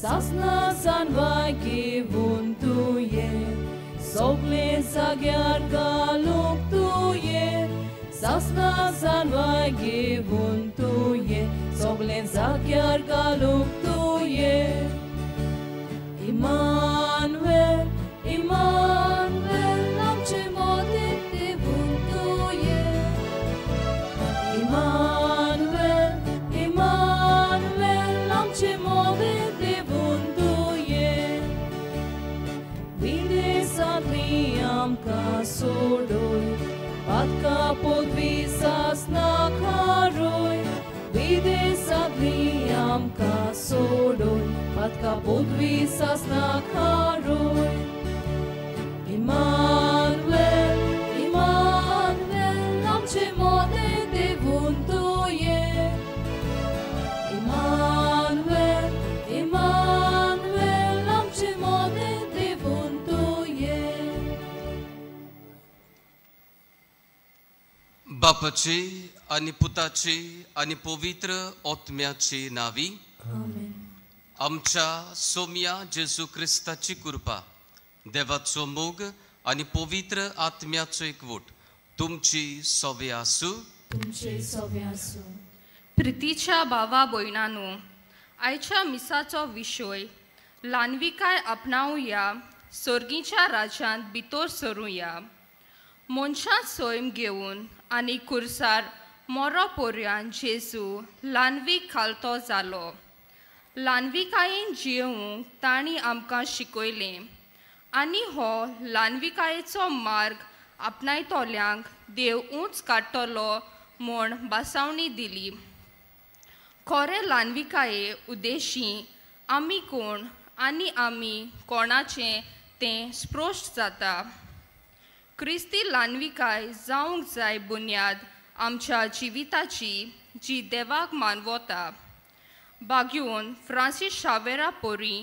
सासना सान घेवन तुये सगळे जाग्यार घालूंक तुये सासना सान घेवन तुये सगळे जाग्यार घालूंक तुये इमानुएल इमानुएल आमचे मोदें देवून तुये इमानुएल इमानुएल आमचे मोदें देवून तुये विदेशांतली आमकां सोडय पातका पोदवी सासना खारोय विदेशांतली आमकां सोडय पातका पोदवी सासना खारोय इमानुएल इमानुएल आमचे मोदें देवून तुये इमानुएल इमानुएल आमचे मोदें देवून तुये. बापाची आनी पुताची आनी पवित्र आत्म्याची नावी आमेन. आमच्या सोम्या जेजू क्रिस्ताची कृपा, देवाचो मोग आनी पवित्र आत्म्याचो एकवट तुमची सवे आसूं. तुमचे सवे आसूं. प्रितीच्या भावा भयणांनो, आयच्या मिसाचो विशय ल्हानविकाय आपणावया, सर्गीच्या राज्यांत भितर सरुया. मनशां सैम घेवन आनी कुर्सार मोरो पर्यान जेजू ल्हानवीक खालतो जालो. ल्हानविकायेन जियेवंक तांणी आमकां शिकयलें आनी हो ल्हानविकायेचो मार्ग आपणायतल्यांक देव उंच काडटलो म्हूण भासावणी दिली. खरें ल्हानविकाये उद्देशी आमी कोण आनी आमी कोणाचें तें स्पश्ट जाता. क्रिस्ती ल्हानविकाय जावंक जाय बुन्याद आमच्या जिविताची जी देवाक मानवता. बागयोन फ्रांसीस शावेरा पोरी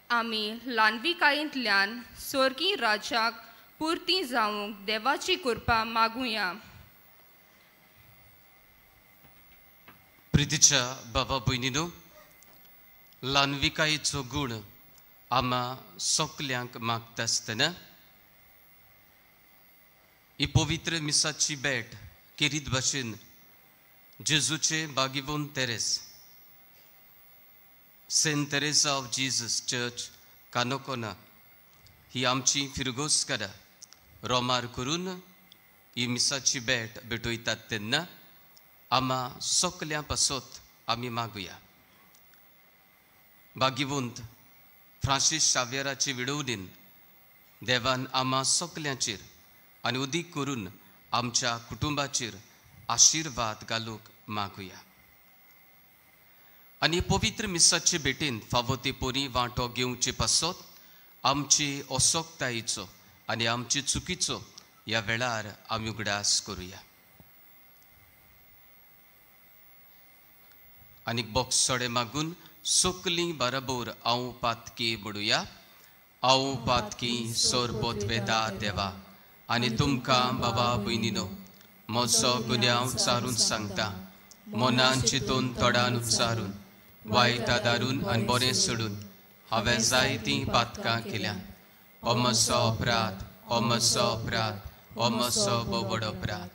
आमी ल्हानविकायेंतल्यान स्वर्गीय राज्याक पुरती जावंक देवाची कृपा मागुया. प्रितीच्या बाबा भयणीनो, ल्हानविकायेचो गूण आमा सगल्यांक मागता आसतना ही पवित्र मिसाची भेट केरीत भाशेन जेजूचे बागिवोन Teres, Saint Teresa of Jesus church Canacona ही आमची फिरगोजकारां रोमार करून ही मिसाची भेट भेटयतात तेन्ना आमा सगल्यां पासत आमी मागुया. भाग्यवंत फ्रांसीस शाव्यराचे विडवणीन देवान आमा सगल्यांचेर आनी उदीक करून आमच्या कुटुंबाचेर आशिर्वाद घालूंक मागुया. आनी पवित्र मिसाचे भेटेन फावो ते परी वांटो घेवचे पासत आमची असक्तायेचो आनी आमचे चुकीचो ह्या वेळार आमी उगडास करुया. आनीक बोक्सोडे मागून सोकली बराबर हांव पातकी म्हणुया. हांव पातकी सोरपोतवेदा देवा आनी तुमकां बाबा भयणीनो म्हजो गुन्यांव चारून सांगता, मनान चिंतून तोडान उच्चारून वायट आदारून आनी बरें सोडून हांवें जायतीं पातकां केल्यात. हो म्हजो अपराध, हो म्हजो अपराध, हो म्हजो भोव अपराध.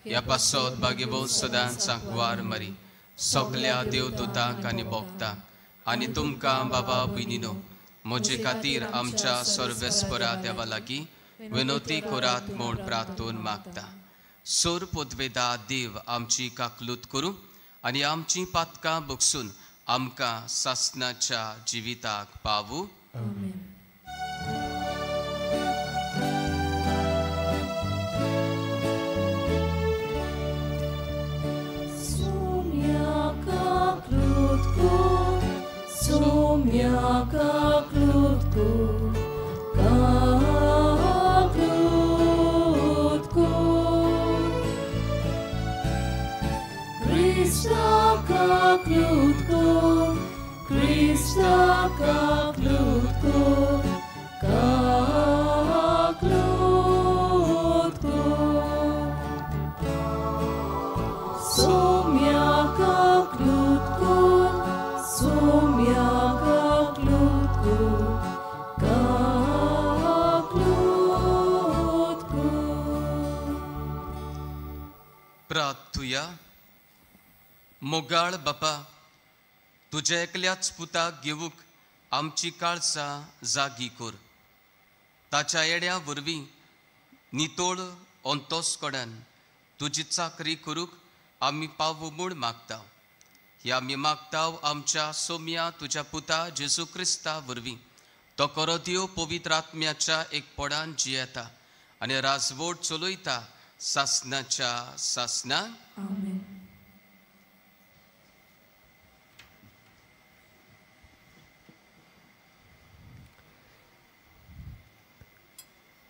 ह्या पासत भाग्यवंत सदांच सांकवार मरी सगल्या देवदूतांक आनी भोगतांक आनी तुमकां बाबा भयणीनो म्हजे खातीर आमच्या सर्वेस्परा देवा लागीं विनोती करात म्हूण प्रार्थून मागता. सोर पोदवेदा देव आमची काकलूत करूं आनी आमची पातकां बगसून आमकां सासनाच्या जिविताक पावूं. Krista kaklutko, kaklutko. Sumia kaklutko, sumia kaklutko. मोगाळ बापा, तुज्या एकल्याच पुताक घेवंक आमची काळसां जागी कर. ताच्या येड्या वरवीं नितोळ अंतोसकडान तुजी चाकरी करूंक आमी पावू म्हूण मागता. हे आमी मागता आमच्या सोम्या तुज्या पुता जेजू क्रिस्ता वरवीं. तो करो पवित्र आत्म्याच्या एकपणान जियेता आनी राजवट चलयता सासनाच्या सासना. आमेन.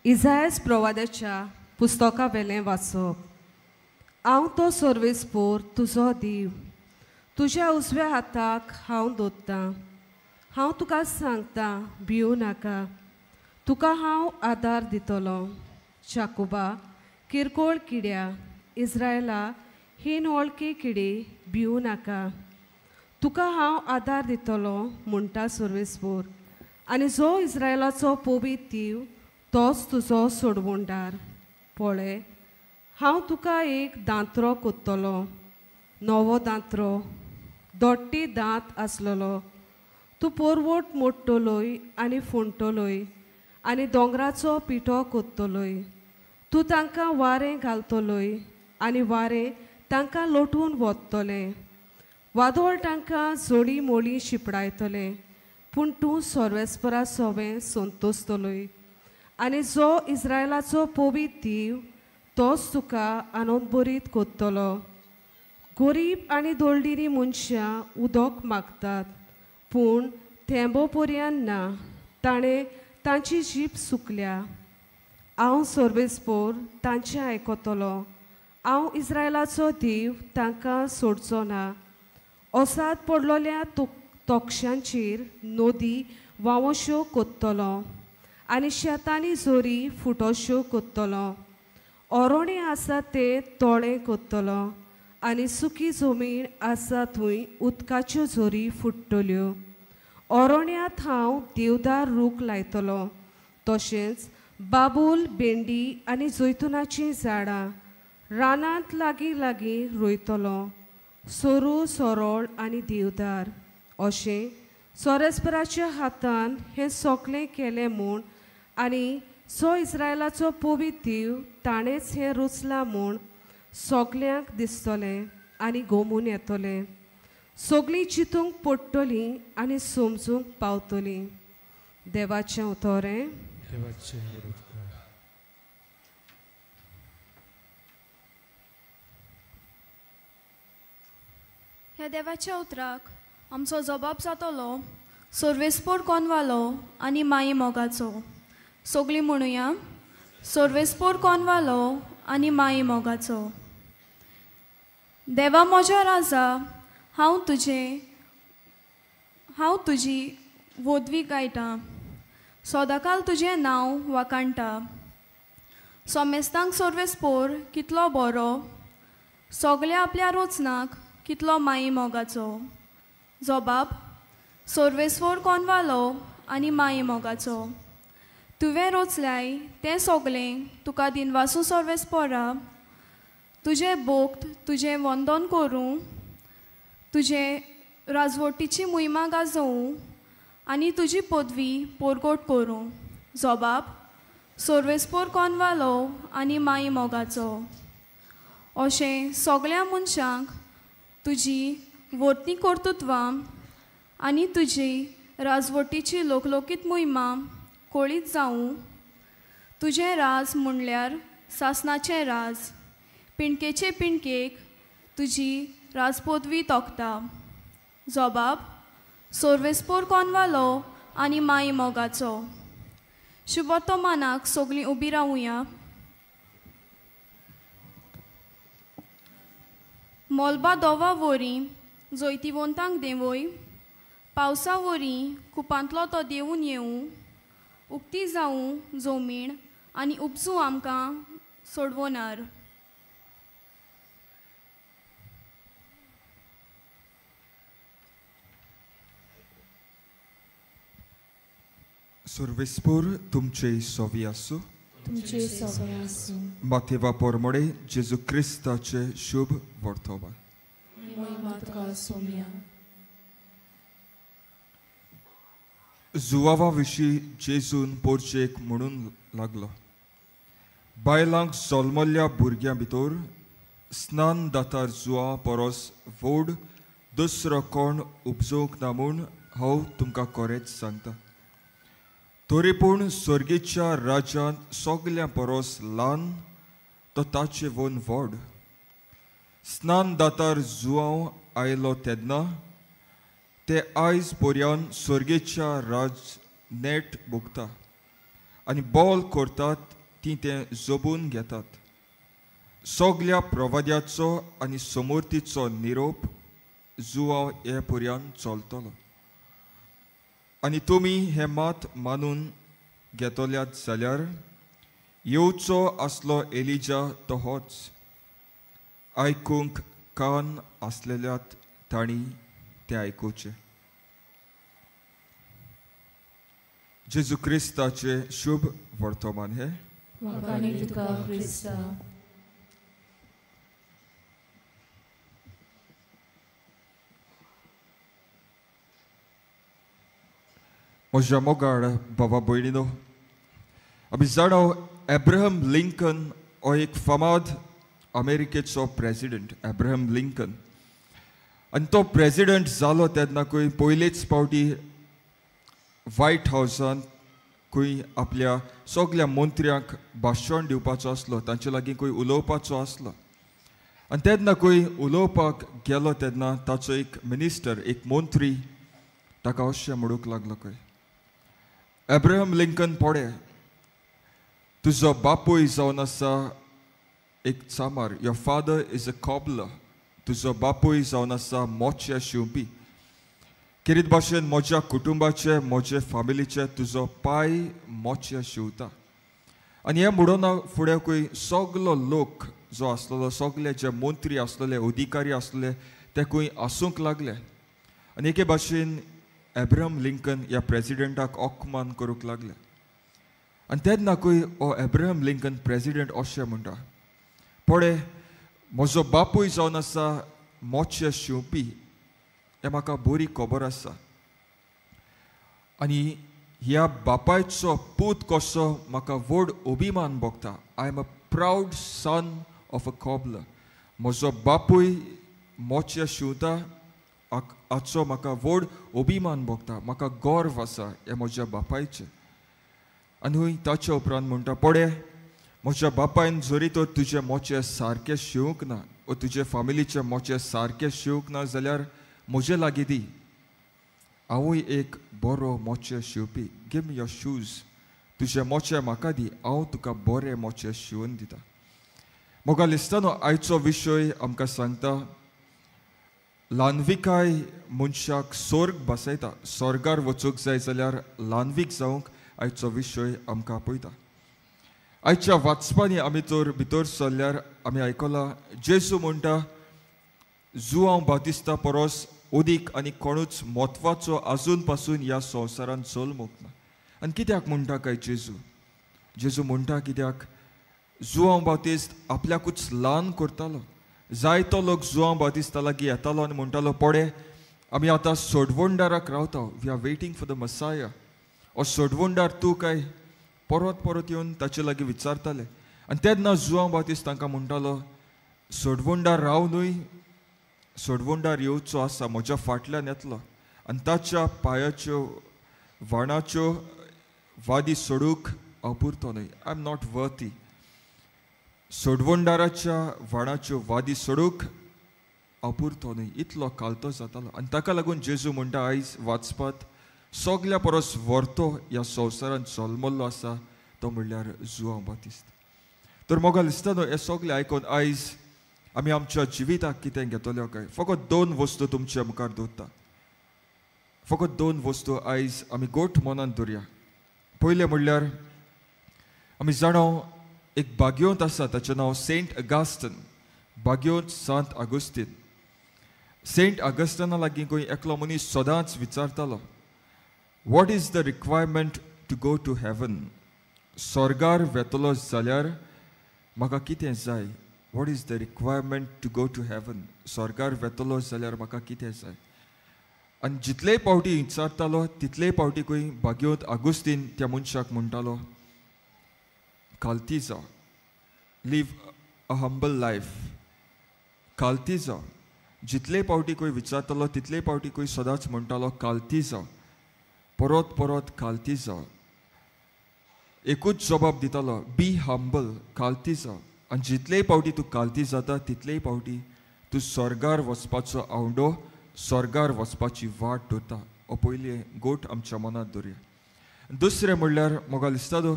इजायस प्रवादाच्या पुस्तका वेलें वाचप. हांव तो सर्वेस्पोर तुजो देव, तुज्या उजव्या हाताक हांव दोत्तां. हांव तुका सांगता, भिवू नाका, तुका हांव आदार दितलो. जाकोबा किरकोळ किड्या, इस्रायला हीन वळखी किडे, भिवू नाका, तुका हांव आदार दितलो म्हणटा सर्वेस्पोर. आनी जो इस्रायलाचो पवित्र देव तोच तुजो सोडवणदार. पळय, हांव तुका एक दांतरो कोत्तलो, नवो दांतरो, दोट्टी दांत आसलेलो. तूं पोरवट मोडटलोय आनी फोंडटलोय आनी दोंगराचो पिठो कोत्तलोय. तूं तांकां वारें घालतलोय आनी वारें तांकां लोटून वतलें. वादळ तांकां जोडी मोळी शिपडायतलें, पूण तूं सर्वेस्परा सोवें संतोसतलोय. आनी जो इस्रायलाचो पवित्र देव तोच तुका आनंदभरीत कोत्तलो. गरीब आनी दोळडिरी मनशां उदक मागतात, पूण थेंबो पर्यान ना. ताणें तांची जीब सुकल्या. हांव सर्वेस्पोर तांचें आयकतलो. हांव इस्रायलाचो देव तांकां सोडचो ना. ओसाद पडलोल्या तोक्षांचेर नदी व्हांवश्यो कोत्तलो आनी शेतांनी जोरी फुटोश्यो कोत्तलो. ओरोणें आसा तें तोळें कोत्तलो आनी सुकी जमीन आसा थंय उदकाच्यो जोरी फुट्टल्यो. ओरोण्यांत हांव देवदार रूख लायतलो, तशेंच बाबूल, भेंडी आनी जैतुनाचीं झाडां रानांत लागीं लागीं रोयतलो. सोरू, सोरोळ आनी देवदार अशें सोरेस्पराच्या हातान हें सगळें केलें म्हूण आनी जो इस्रायलाचो पवित्र देव ताणेंच हें रचलां म्हूण सगल्यांक दिसतलें आनी गोमून येतलें. सगळीं चिंतूंक पडटलीं आनी समजूंक पावतलीं. देवाचें उतरें. ह्या देवाच्या उतराक आमचो जबाब जातलो सर्वेस्पोर कोनवालो आनी माई मोगाचो. सगळीं म्हणुया, सर्वेस्पोर कोनवालो आनी माई मोगाचो. देवा म्हज्या राजा, हांव तुजी वोदवी गायता, सदांकाल तुजें नांव वाखाणटा. सोमेस्तांक सर्वेस्पोर कितलो बरो, सगल्या आपल्या रोचनाक कितलो माई मोगाचो. जबाब सर्वेस्पोर कोनवालो आनी माई मोगाचो. तुवें रोचल्याय तें सगळें तुका दिनवासूं सर्वेस्पोरा. तुजें भोक्त तुजें वंदन करूं, तुजें राजवटीची मोहिमा गाजोवं आनी तुजी पदवी पोरगोट करूं. जबाब सर्वेस्पोर कोनवालो आनी माई मोगाचो. अशें सगळ्या मनशांक तुजी वर्तनी कर्तृत्वां आनी तुजी राजवटीची लोकलोकीत मोहिमा कळीत जावं. तुजें राज म्हणल्यार सासनाचें राज, पिणकेचे पिणकेक तुजी राजपदवी तोखता. जबाब सर्वेस्पोर कोनवालो आनी माई मोगाचो. शुभवर्तमानाक सगळीं उबी रावुया. मोलबा दोवा वरी जैतिवंतांक देंवय, पावसा वरी कुपांतलो तो देंवून येवं. उक्ती जावं जमीण आनी उपजूं आमकां सोडवणार. सर्वेस्पोर तुमचे सोवी आसूं. तुमचे सोवी आसूं. मातेवा पोरमोडे जेजू क्रिस्ताचे शुभ वर्तमान. मोहिमा तुका. तुका सोम्या. जुवावा विशीं जेजून पोरचेक म्हणून लागलो, बायलांक जल्मल्ल्या भुरग्यां भितर स्नान दातार जुवा परस व्हड दुसरो कोण उपजोवंक ना म्हूण हांव तुमकां खरेंच सांगता. तरी पूण सर्गेच्या राज्यांत सगल्यां परस ल्हान तो ताचे वन व्हड. स्नान दातार जुवांव आयलो तेन्ना ते आयज पर्यान सर्गेच्या राज नेट भोगता आनी बोल करतात ती तें जबून घेतात. सगल्या प्रवाद्याचो आनी समोर्तीचो निरोप जुवांव हे पर्यान चलतलो. आनी तुमी हें मात मानून घेतल्यात जाल्यार येवचो आसलो एलिजा तो होच. आयकूंक कान आसलेल्यात तांणी तें आयकुचें. जेजू क्रिस्ताचें शुभ वर्तमान हें. म्हज्या मोगाळ बाबा भयणीनो, आमी जाणा एब्राहम लिंकन हो एक फामाद अमेरिकेचो प्रेजिडंट एब्राहम लिंकन. आनी तो प्रेजिडंट जालो तेन्ना खंय पयलेच फावटी व्हायट हावसांत खंय आपल्या सगल्या मंत्र्यांक भाशण दिवपाचो आसलो, तांचे लागीं खंय उलोवपाचो आसलो. आनी तेन्ना खंय उलोवपाक गेलो तेन्ना ताचो एक मिनिस्टर, एक मंत्री ताका अशें म्हणूंक लागलो खंय, एब्राहम लिंकन पडे तुजो बापूय जावन आसा एक चामार, your father is a cobbler, तुजो बापूय जावन आसा मोचे शिंवपी. किरीत भाशेन म्हज्या कुटुंबाचे, म्हजे फामिलीचे तुजो पांय मोचे शिंवता. आनी हें म्हणून फुडें खंय सगलो लोक जो आसलेलो, सगले जे मंत्री आसलेले, अधिकारी आसले ते खंय आसूंक लागले. आनी एके भाशेन एब्राहम लिंकन ह्या प्रेजिडेंटाक अपमान करूंक लागले. आनी तेन्ना खंय हो एब्राहम लिंकन प्रेजिडेंट अशें म्हणटा, पळय म्हजो बापूय जावन आसा मोचे शिंवपी, हें म्हाका बरी खबर आसा. आनी ह्या बापायचो पूत कसो म्हाका व्हड अभिमान भोगता. I am a proud son of a cobbler. म्हजो बापूय मोचे शिंवता हाचो म्हाका व्हड अभिमान भोगता, म्हाका गर्व आसा हे म्हज्या बापायचें. आनी हूंय ताच्या उपरांत म्हणटा, पळय म्हज्या बापायन जरी तर तुजे मोचे सारके शिवंक ना ओ तुजे फामिलीचे मोचे सारके शिवंक ना जाल्यार म्हजे लागीं दी, हांवूय एक बरो मोचे शिंवपी. गिव मी your shoes, तुजे मोचे म्हाका दी, हांव तुका बरे मोचे शिंवून दिता. मोगा लिस्तानो, आयचो विशय आमकां सांगता ल्हानविकाय मनशाक स्वर्ग बसयता. स्वर्गार वचूंक जाय जाल्यार ल्हानवीक जावंक आयचो विशय आमकां आपयता. आयच्या वाचपांनी आमी तर भितर सरल्यार आमी आयकलां जेजू म्हणटा जुआंव बातिस्ता परस अदीक आनी कोणूच म्हत्वाचो आजून पासून ह्या संवसारांत जल्मूंक ना. आनी कित्याक म्हणटा काय जेजू? जेजू म्हणटा कित्याक जुआंव बातिस्त आपल्याकूच ल्हान करतालो. जायतो लोक जुआंव बातिस्ता लागीं येतालो आनी म्हणटालो, पळय आमी आतां सोडवणदाराक रावता, we are waiting for the Messiah. हो सोडवणदार तूं काय? परत परत येवन ताचे लागीं विचारताले. आनी तेन्ना जुआंव बातिस्त तांकां म्हणटालो, सोडवणदार राव न्हय, सोडवणदार येवचो आसा, म्हज्या फाटल्यान येतलो आनी ताच्या पांयाच्यो वाणाच्यो वादी सोडूंक हांव पुरतो न्हय. I am not वर्ती. सोडवणदाराच्या वाणाच्यो वादी सोडूंक हांव पुरतो न्हय, इतलो कालतो जातालो. आनी ताका लागून जेजू म्हणटा आयज वाचपात सगल्या परस व्हरतो ह्या संवसारांत जल्मल्लो आसा तो म्हणल्यार जुआंव बातिस्त. तर मोगा लिस्तानो, हें सगळें आयकून आयज आमी आमच्या जिविताक कितें घेतल्यो काय? फकत दोन वस्तू तुमच्या मुखार दवरता. फकत दोन वस्तू आयज आमी गोठ मनांत दवरया. पयलें म्हणल्यार आमी जाणा एक बागयोंत आसा ताचें नांव सेंट अगास्टन, बागयोंत सांत आगुस्तीन. सेंट अगस्टना लागीं खंय एकलो मनीस सदांच विचारतालो, what is the requirement to go to heaven? स्वर्गार वेतलो जाल्यार म्हाका कितें जाय? What is the requirement to go to heaven? स्वर्गार वेतलो जाल्यार म्हाका कितें जाय. आनी जितलेय पावटी विचारतालो तितलेय पावटीकूय भाग्यवंत आगुस्तीन त्या मनशाक म्हणटालो, खालती जा, लीव अ हंबल लायफ, खालती जा. जितले पावटीकूय विचारतालो तितले पावटीकूय सदांच म्हणटालो खालती जा, परत परत खालती जा. एकूच जबाब दितालो, बी हंबल, खालती जा. आनी जितलेय पावटी तूं खालती जाता तितलेय पावटी तूं स्वर्गार वचपाचो आवडो, स्वर्गार वचपाची वाट धरता. हो पयली गोट आमच्या मनांत दवरया. दुसरें म्हणल्यार म्हाका दिसता तो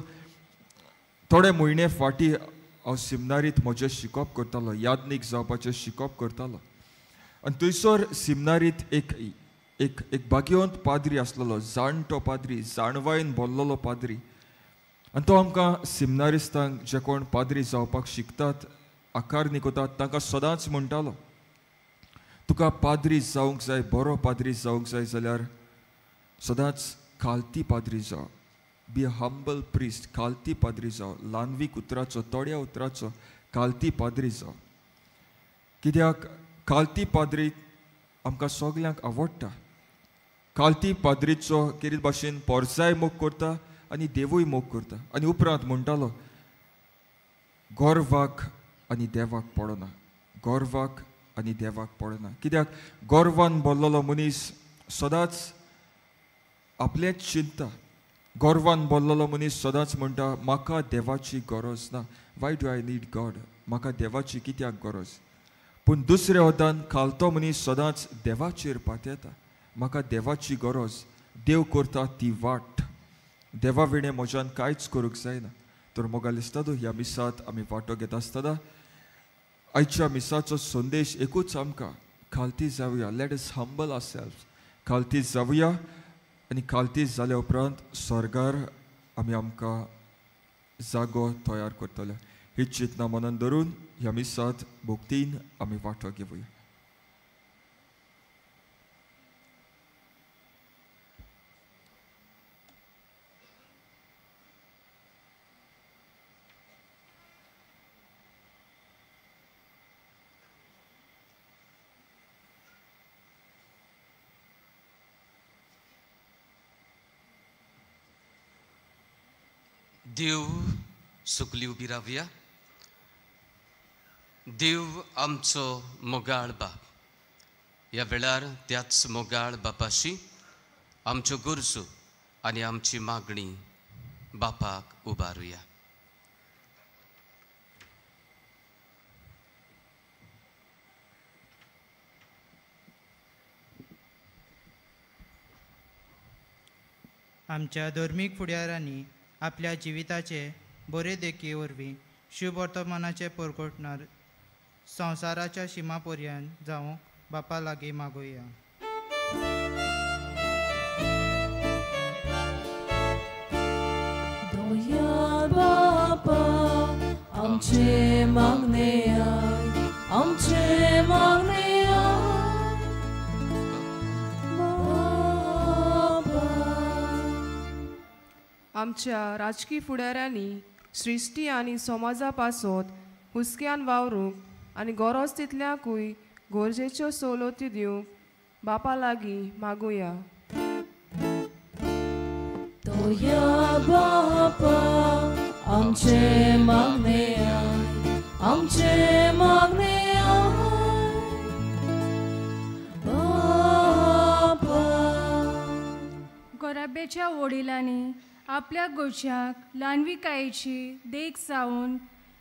थोडे म्हयने फाटीं हांव सिमनारींत म्हजें शिकप करतालो, यादनीक जावपाचें शिकप करतालो. आनी थंयसर सिमनारींत एक एक एक भाग्यवंत पाद्री आसलेलो, जाणटो पाद्री, जाणवायेन भरलेलो पाद्री. आनी तो आमकां सिमनारिस्तांक जे कोण पाद्री जावपाक शिकतात, आकार निकतात, तांकां सदांच म्हणटालो, तुका पाद्री जावंक जाय, बरो पाद्री जावंक जाय जाल्यार सदांच खालती पाद्री जाव, बी अ हंबल प्रिस्ट, खालती पाद्री जाव, ल्हानवीक उतराचो, थोड्या उतराचो खालती पाद्री जाव. कित्याक खालती पाद्री आमकां सगल्यांक आवडटा. खालती पाद्रीचो केरीत भाशेन पोरसाय मोग करता आनी देवूय मोग करता. आनी उपरांत म्हणटालो, गोरवाक आनी देवाक पडना, गोरवाक आनी देवाक पडना. कित्याक गोरवान भरलेलो मनीस सदांच आपलेंच चिंता, गोरवान भरलेलो मनीस सदांच म्हणटा म्हाका देवाची गरज ना, why do I need God, म्हाका देवाची कित्याक गरज. पूण दुसऱ्या वतान खालतो मनीस सदांच देवाचेर पातयेता, म्हाका देवाची गरज, देव करता ती वाट, देवा विणें म्हज्यान कांयच करूंक जायना. तर मोगा दिसता ह्या मिसांत आमी वांटो घेता आसतना आयच्या मिसाचो संदेश एकूच आमकां, खालती जावया, let us humble ourselves, खालती जावया. आनी खालती जाल्या उपरांत स्वर्गार आमी आमकां जागो तयार करतले. ही चिंतना मनान धरून ह्या मिसांत भक्तीन आमी वांटो घेवया. देव सुकली उबी रावया. देव आमचो मोगाळ बाप, ह्या वेळार त्याच मोगाळ बापाशी आमच्यो गरजो आनी आमची मागणी बापाक उबारुया. आमच्या धर्मीक फुडाऱ्यांनी आपल्या जिविताचे बरे देखी वरवीं शुभ वर्तमानाचे परगटणार संवसाराच्या शिमा पर्यंत जावंक बापा लागीं मागोया. दयाळ बापा आमचे मागणे आय, आमचे मागणे आय बापा. आमच्या राजकी फुडाऱ्यांनी सृश्टी आनी समाजा पासत हुस्क्यान वावरूंक आनी गरज तितल्याकूय गरजेच्यो सवलती दिवंक बापा लागीं मागुया. दयाळ बापा आमचे मागणे आय, आमचे मागणे आय बापा. गोराब्याच्या वडिलांनी आपल्या गोच्याक ल्हानविकायेची देख जावन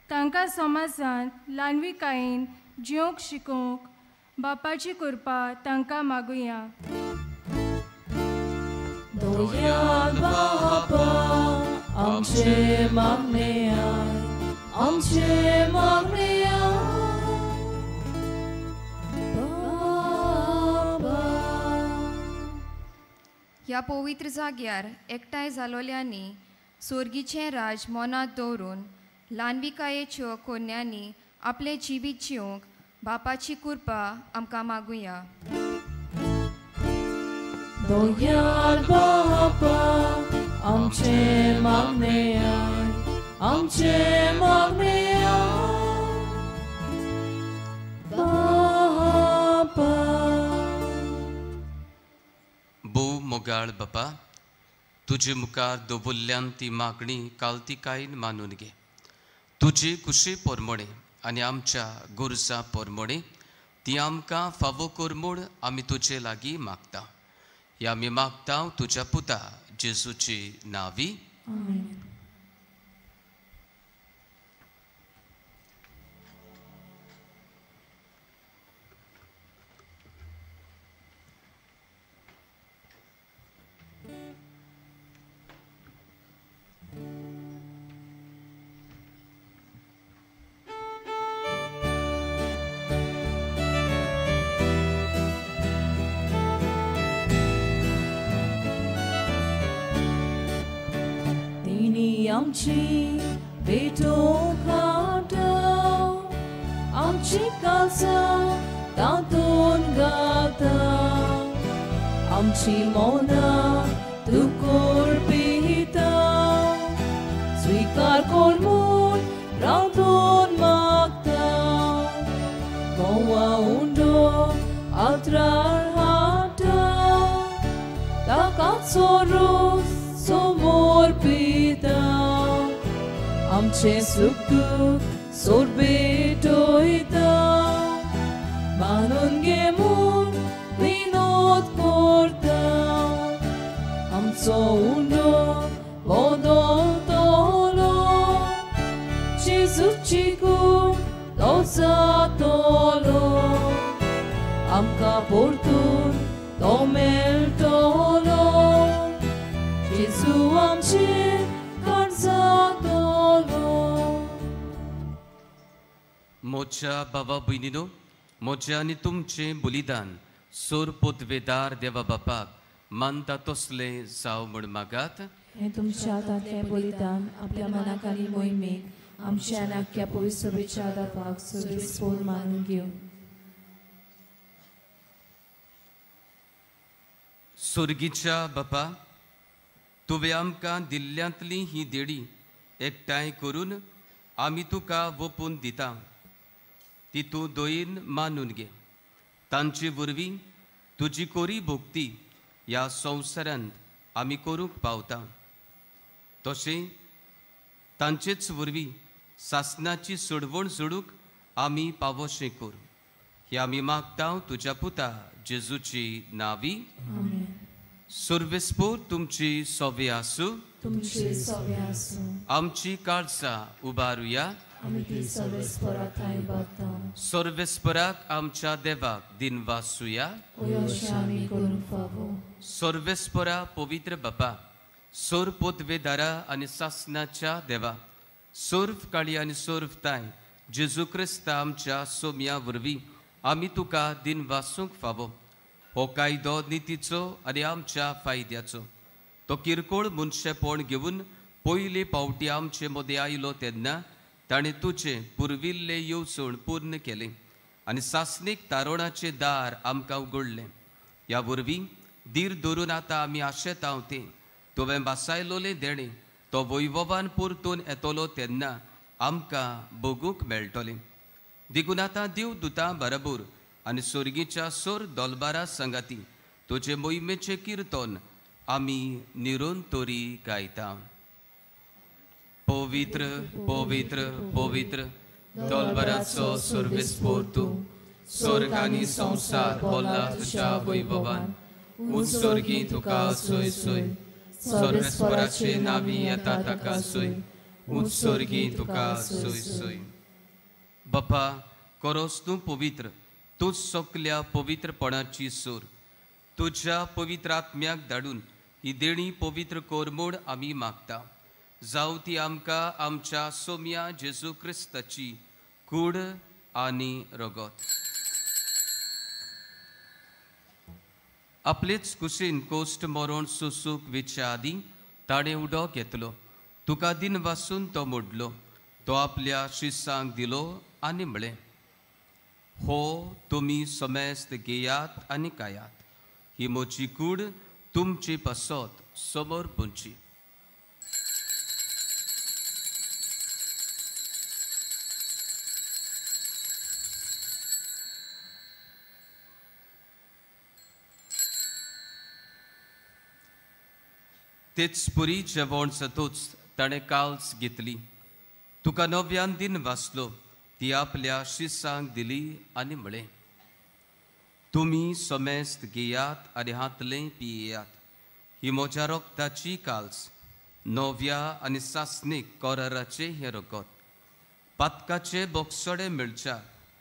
तांकां समाजांत ल्हानविकायेन जिवंक शिकोवंक बापाची कृपा तांकां मागुया. दयाळ बापा आमचे मागणे आय, आमचे मागणे आय बापा. ह्या पवित्र जाग्यार एकठांय जालोल्यांनी सोर्गीचें राज मनांत दवरून ल्हानविकायेच्यो कोन्यांनी आपलें जिवीत जिवंक बापाची कृपा आमकां मागुया. दयाळ बापा आमचे मागणे आय, आमचे मागणे आय बापा. मोगाळ बापा, तुजे मुखार दवरल्यान ती मागणी कालतिकायेन मानून घे. तुजे कुशी पोरमोणे आनी आमच्या गरजां पोरमोणे ती आमकां फावो कर म्हूण आमी तुजे लागीं मागता. हे आमी मागता तुज्या पुता जेजूची नांवी. आमची पेटोवंक हाडटा, आमची काळजां तातूंत घालता, आमची मनां तूं कोरपिता, स्विकार कर म्हूण रांदून मागता. गोवा उंडो आल्त्रार हाडटा, ताका चोरून समोर पिता, आमचें सूख दूख सोरबेटयता, मानून घे म्हूण विनोद करता. आमचो उंडो बदलतलो, जेजूची कूड तो जातलो, आमकां परतून तो मेळटलो, जेजू आमचें काळजांतलो. म्हज्या बाबा भयणीनो, म्हजें आनी तुमचें बलिदान सोर पोतवेदार देवा बापाक मानता तसलें जावं म्हूण मागात. हें तुमच्या हातांतलें बलिदान आपल्या मनाक आनी मोहिमेक आमच्या आनी आख्ख्या पवित्र सभेच्या बापाक सर्वेस्पोर मानून घेवं. सोर्गीच्या बापा, तुवें आमकां दिल्ल्यांतली ही देडी एकठांय करून आमी तुका वोपून दिता, ती तूं दयेन मानून घे. तांचे वरवीं तुजी कोरी भोक्ती ह्या संवसारांत आमी करूंक पावता. तशें तांचेच वरवीं सासनाची सोडवण जोडूंक आमी पावोशें कर. हे आमी मागता तुज्या पुता जेजूची नांवी. सर्वेस्पोर तुमची सोवे आसूं. तुमची सोवे आसूं. आमची काळजां उबारुया. आमी ती सर्वेस्पोरा थंय उबारता. सर्वेस्पोराक आमच्या देवाक दिनवासुया. अशें आमी करूंक फावो. सर्वेस्पोरा पवित्र बापा, सोर पोतवेदारा आनी सासनाच्या देवा, सर्व काळी आनी सर्व ताय जेजू क्रिस्ता आमच्या सोम्या वरवीं आमी तुका दिनवासूंक फावो. हो कायदो नितीचो आनी आमच्या फायद्याचो. तो किरकोळ मनशेपण घेवन पयले पावटी आमचे मदें आयलो तेन्ना ताणें तुजें पुर्विल्लें येवजण पूर्ण केलें आनी सासणीक तारोणाचें दार आमकां उगडलें. ह्या वरवीं धीर धरून आतां आमी आशेतांव तें तुवें भासायलोलें देणें तो वैभवान परतून येतलो तेन्ना आमकां भोगूंक मेळटलें. देखून आतां देव दुतां बरोबर आनी सोर्गीच्या सोर दोलबारा संगाती तुजे मोहिमेचें किर्तन आमी निरंतरी गायता. पवित्र पवित्र पवित्र दोलबाराचो सर्वेस्पोर तूं, स्वर्ग आनी संवसार भरला तुज्या वैभवान. उंच सोर्गी तुका सोय सोय, सर्वेस्पोराचे नांवी येता ताका सोय, उंच सोर्गी तुका सोय सोय. बापा, करोस तूं पवित्र, तूं सगल्या पवित्रपणाची सूर. तुज्या पवित्र आत्म्याक धाडून ही देणी पवित्र कर म्हूण आमी मागता. जावं ती आमकां आमच्या सोम्या जेजू क्रिस्ताची कूड आनी रगत. आपलेच कुशीन कोश्ट मरण सोसूंक वेच्या आदीं ताणें उडो घेतलो, तुका दिनवासून तो मोडलो, तो आपल्या शिसांक दिलो आनी म्हळें, हो तुमी समेस्त घेयात आनी खायात, ही म्हजी कूड तुमचे पासत समोर पुंची. तेच पुरी जेवण जातूच ताणें काल्स घेतली, तुका नव्यान दिन वाचलो, ती आपल्या शिसांक दिली आनी म्हळें, तुमी समेस्त घेयात आनी हातलें पियेयात, ही म्हज्या रोगताची काल्स, नव्या आनी सासणीक कराराचें हें रगत, पातकाचे बोगसोडे मेळच्या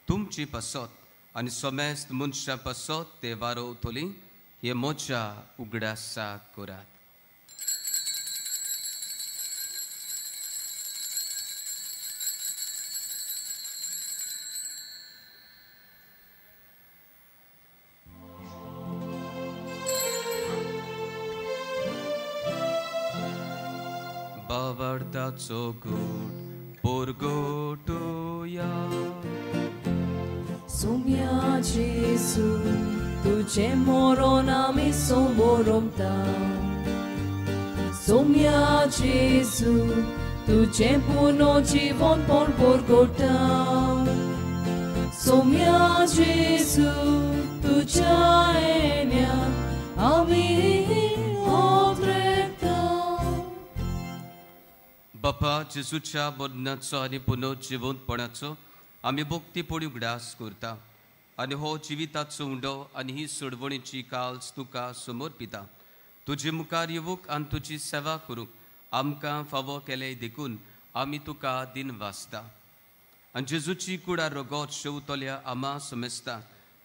तुमची पासत आनी समेस्त मनशां पासत ते वारोवतली, हे म्हज्या उगडासाक करात. बाबार्थाचो गूट पोरगोटोया. सोम्या जेजू तुझे मरण आमी सोमोरमता, सोम्या जेजू तुझे पुनर्जीवन पण पोरगोटा, सोम्या जेजू तुझ्या येण्या आमी ओद्रेता. बापा जेजूच्या मरणाचो आनी पुनर्जिवंतपणाचो आमी भक्तीपणी उगडास करता आनी हो जिविताचो उंडो आनी ही सोडवणीची काल्स तुका समर्पिता. तुजे मुखार येवूंक आनी तुजी सेवा करूंक आमकां फावो केलें देखून आमी तुका दिन वाचता. आनी जेजूची कुडा रगत शेवतल्या आमा समेस्ता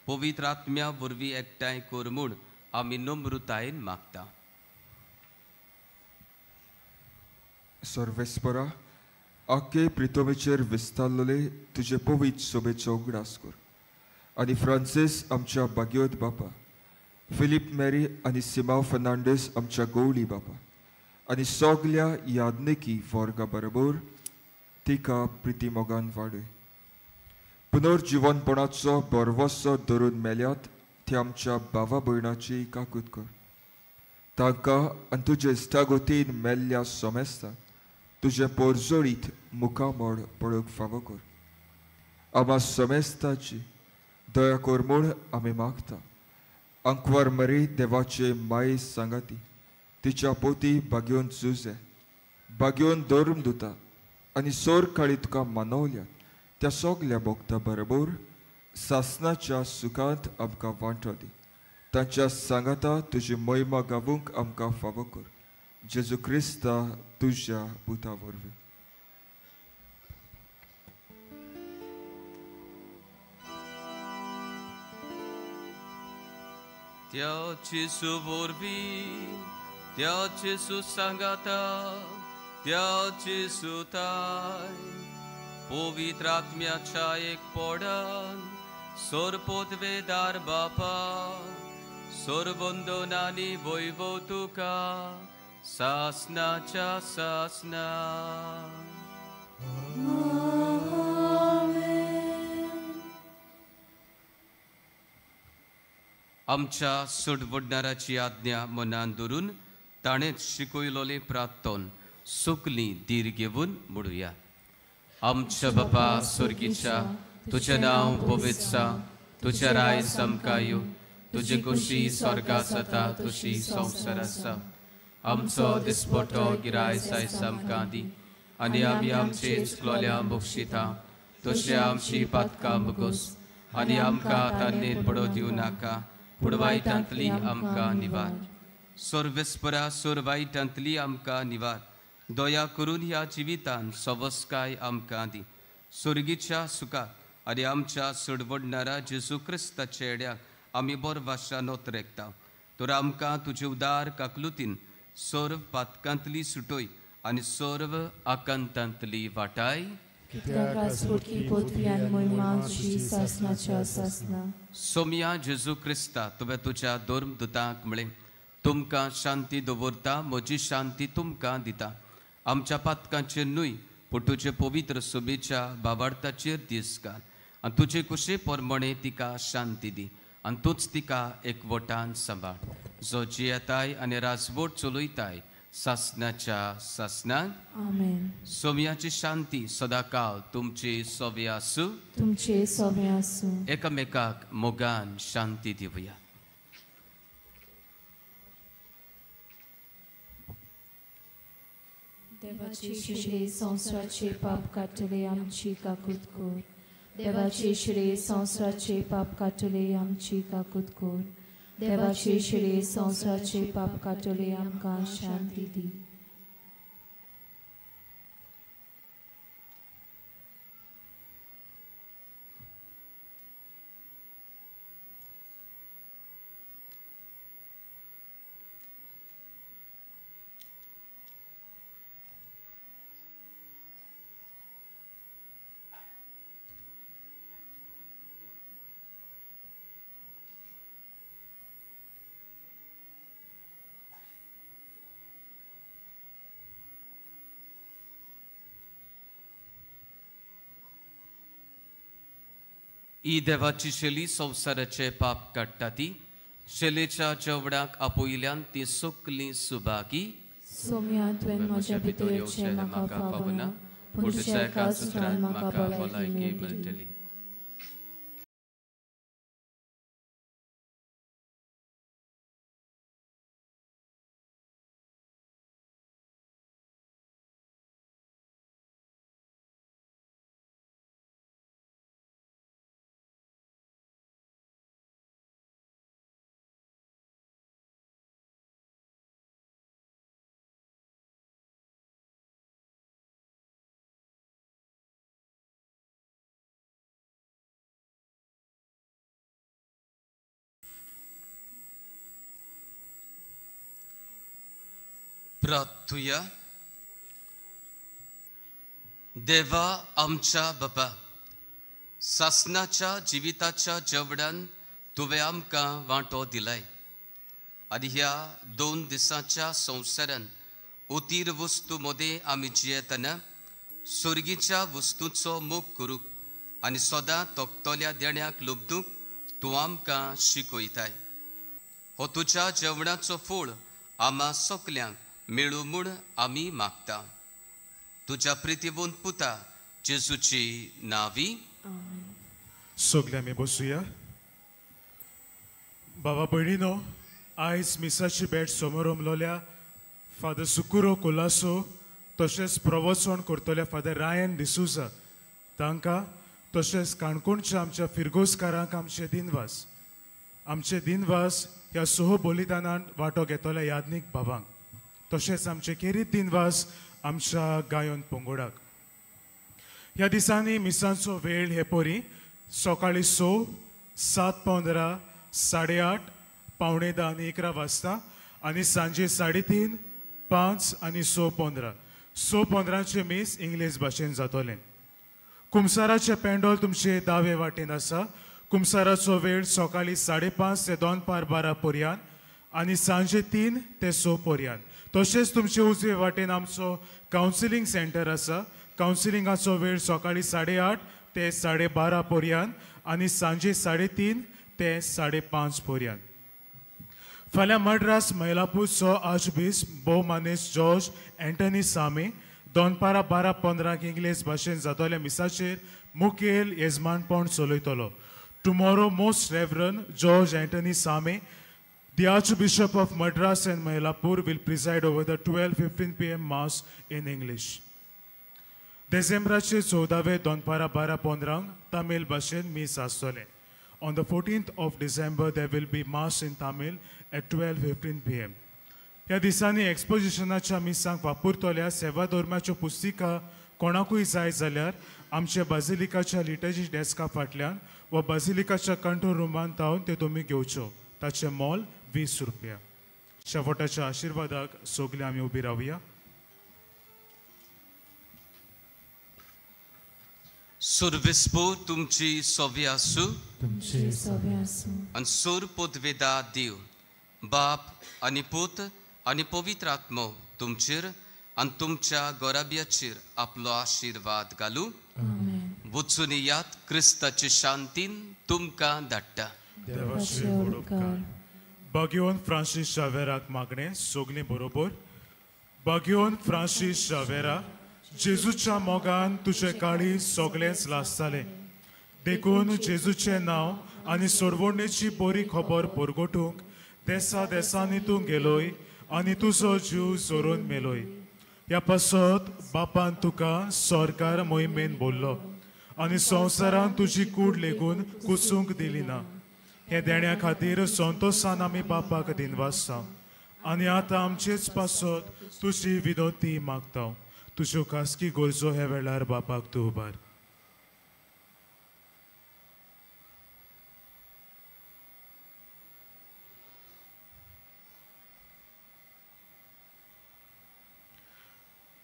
पवित्र आत्म्या वरवीं एकठांय कर म्हूण आमी नम्रतायेन मागता. सर्वेस्परा, आखे प्रितोमेचेर विस्तारलेले तुजे पवित्र सोबेचो उगडास कर आनी फ्रांसीस आमच्या बाग्योत बापा, फिलीप मेरी आनी सिमाव फर्नांडीस आमच्या गौली बापा आनी सगल्या यादनिकी वर्गा बरोबर तिका प्रिती मोगान वाडय. पुनर्जिवनपणाचो बरवसो धरून मेल्यात ते आमच्या भावा भयणाची काकूत कर, तांकां आनी तुजे इश्टागतीन मेल्ल्या सोमेस्ता तुजें पोरजोळीत मुखामळ पळोवंक फावो कर. आमा समेस्ताची दया कर म्हूण आमी मागता. अंकवार मरी देवाचे माये सांगाती तिच्या पोती बागेवन जुजे बागेवन धर्म दिता आनी सोर काळी तुका मानवल्यात त्या सगल्या भोगता बरोबर सासनाच्या सुखांत आमकां वांटो दी. तांच्या सांगाता तुजी महिमा गावूंक आमकां फावो कर. जेजू क्रिस्ता तुज्या पुता वरवीं. त्या जेजू वरवीं, त्या जेजू सांगाता, त्या जेजू ताय पवित्र आत्म्याच्या एकपणान सोरपोतवेदार बापा सोरवंदनानी वैभव तुका सासनाच्या सासना. आमच्या सोडवडणाराची आज्ञा मनान धरून ताणेंच शिकयलोलें प्रार्थन सुकली धीर घेवन म्हणुया. आमच्या बापा स्वर्गीच्या, तुजें नांव पवित्र जावं, तुजें राज आमकां येवं, तुजी खोशी स्वर्गा जाता तशी संवसार आसा. आमचो दिसपटो गिरायस आयज आमकां दी आनी आमी आमचे चुकलोल्या बक्षिता तशें आमची पातकां बगोस आनी आमकां तान्नेर पडो दिवं नाका, पूण वायटांतली आमकां निवार. सर्वेस्परा सोर वायटांतली आमकां निवार. दया करून ह्या जिवितान सवस्काय आमकां दी. स्वर्गीच्या सुखाक आनी आमच्या सोडवडणारा जेजू क्रिस्ताच्या येड्याक आमी बरवाशा नोत रेखता. तर आमकां तुजे उदार काकलुतीन सर्व पातकांतली सुटोय आनी सर्व आकांतांतली वाटाय. सोम्या जेजू क्रिस्ता, तुवें तुज्या धर्मदुतांक म्हळें, तुमकां शांती दवरता, म्हजी शांती तुमकां दिता. आमच्या पातकांचेर न्हय पूण तुजे पवित्र सोबेच्या बाबार्थाचेर दीस घाल आनी तुजे कुशे प्रमाणे तिका शांती दी आनी तूंच तिका एकवटान सांबाळ, जो जियेताय आनी राजवट चलयताय सासनाच्या सासनान. आमेन. सोम्याची शांती सदाकाळ तुमचे सोवे आसूं, तुमचे सोवे आसूं. एकामेकाक मोगान शांती दिवया. देवाचे शिरे संवसाराचे पाप काडटले आमची काकूत कर. देवाचे शिरे संवसाराचे पाप काडटले आमची काकूत कर. देवाचे शिरे संवसाराचे पाप काडटले आमकां शांती दी. ही देवाची शेली संवसाराचे पाप काडटा ती शेलेच्या जेवणाक आपयल्यान ती सगलीं सुभागी. सोम्या तुवें म्हज्या भितर येवचें म्हाका फावना, पूण तुज्या एका सुत्रान म्हाका भलायकी मेळटली. प्रार्थुया. देवा आमच्या बापा, सासनाच्या जिविताच्या जेवणान तुवें आमकां वांटो दिलाय आनी ह्या 2 दिसांच्या संवसारान उतीर वस्तू मदें आमी जियेतना सोर्गीच्या वस्तूचो मोग करूंक आनी सदां तोखतल्या देण्याक लुबदूंक तूं आमकां शिकयताय. हो तुज्या जेवणाचो फळ आमा सगल्यांक मेळूं म्हूण आमी मागता. तुज्या प्रितीवंत पुता जेजूची नावी. सगळे आमी बसुया. बाबा भयणीनो, आयज मिसाची भेट समोरमलोल्या फादर सुकुरो कोलासो तशेंच प्रवचन करतल्या फादर रायन डिसुजा तांकां, तशेंच काणकोणच्या आमच्या फिरगोजकारांक आमचे दिनवास. आमचे दिनवास ह्या सोह बलिदानान वांटो घेतल्या याज्ञीक बाबांक, तशेंच आमचे खेरीत दिनवास आमच्या गायन पंगडाक. ह्या दिसांनी मिसांचो वेळ हे परी सकाळीं 6, 7:15, 8:30, 9:45 आनी 11 वाजता आनी सांजे 3:30, 5 आनी 6:15. 6:15 मीस इंग्लीश भाशेन जातलें. कुमसाराचें पेंडोल तुमचे दावे वाटेन आसा. कुमसाराचो वेळ सकाळीं 5:30 ते 11:45 पर्यंत आनी सांजे 3 ते 6 पर्यंत. तशेंच तुमचे उजवे वाटेन आमचो कावन्सिलींग सेंटर आसा. कावन्सिलिंगाचो वेळ सकाळीं 8:30 ते 12:30 पर्यंत आनी सांजे 3:30 ते 5:30 पर्यंत. फाल्यां मड्रास मैलापूरचो आर्चबिस्प भोवमानेस्त जॉर्ज एंटनी सामी दनपारां 12:15 इंग्लीश भाशेन जातल्या मिसाचेर मुखेल येजमानपण चलयतलो. Tomorrow most reverend George Antony Samy, the Archbishop of Madras and Mylapore, will preside over the 12:15 p.m. Mass in English. डिसेंबराचे 14 दनपारां 12:15 तमिळ भाशेन मीस आसतलें. On the 14th of December, there will be Mass in Tamil at 12:15 p.m. ह्या दिसांनी एक्सपोजिशनाच्या मिसांक वापरतल्या सेवा धर्माच्यो पुस्तिका कोणाकूय जाय जाल्यार आमच्या बाजिलिकाच्या लिटर्जी डेस्का फाटल्यान वा बाजिलिकाच्या कंट्रोल रुमान तावन त्यो तुमी घेवच्यो. ताचें मोल 20 रुपया. शेवटाच्या आशिर्वादाक सगळे आमी उबी रावया. सुरविस्पो तुमची सोवी आसूं, तुमची सोवी आसूं. आनी सूर पदवेदा देव बाप आनी पूत आनी पवित्र आत्मो तुमचेर आनी तुमच्या गोराब्याचेर आपलो आशिर्वाद घालूं. वचून यात क्रिस्ताचे शांतीन तुमकां धाडटा. बागियोन फ्रांसीस शावेराक मागणें सगळीं बरोबर. बागियोन फ्रांसीस शावेरा, जेजूच्या मोगान तुजे काळी सगळेंच लासतालें, देखून जेजूचें नांव आनी सोडवणेची बरी खबर परगटूंक देसा देसांनी तूं गेलोय आनी तुजो जीव जोरून मेलोय. ह्या पासत बापान तुका सरकार मोहिमेन बोल्लो आनी संवसारान तुजी कूड लेगून कुसूंक दिली ना. हे देण्या खातीर संतोशान आमी बापाक दिनवासता आनी आतां आमचेच पासत तुजी विनोती मागता. तुज्यो खासगी गरजो ह्या वेळार बापाक तूं उबार.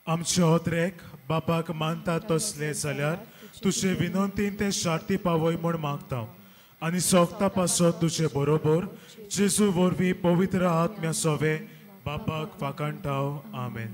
आमचे होत्रेक बापाक मानता तसले जाल्यार तुजे विनंतीन ते शार्ती पावय म्हूण मागता आनी सोगता पासत तुजे बरोबर जेजू वरवीं पवित्र आत्म्या सोवे बापाक फाकांटाव. आमेन.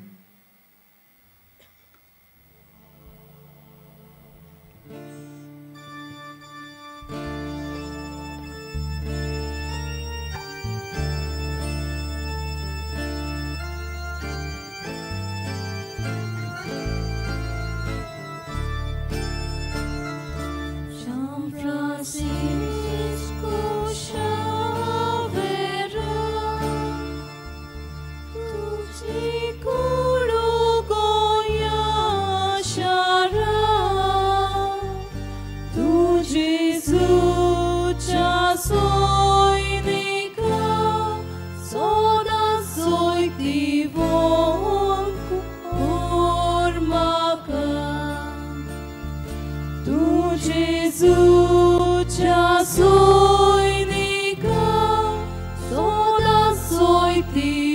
Francisco Xavero, तुझी कुडो गोया शारा, तू जेजूच्या सैनिका, सदा सोयतीवोन कोर म्हाका. तू जेजूच्या सैनिका, सदा सोयतीवोन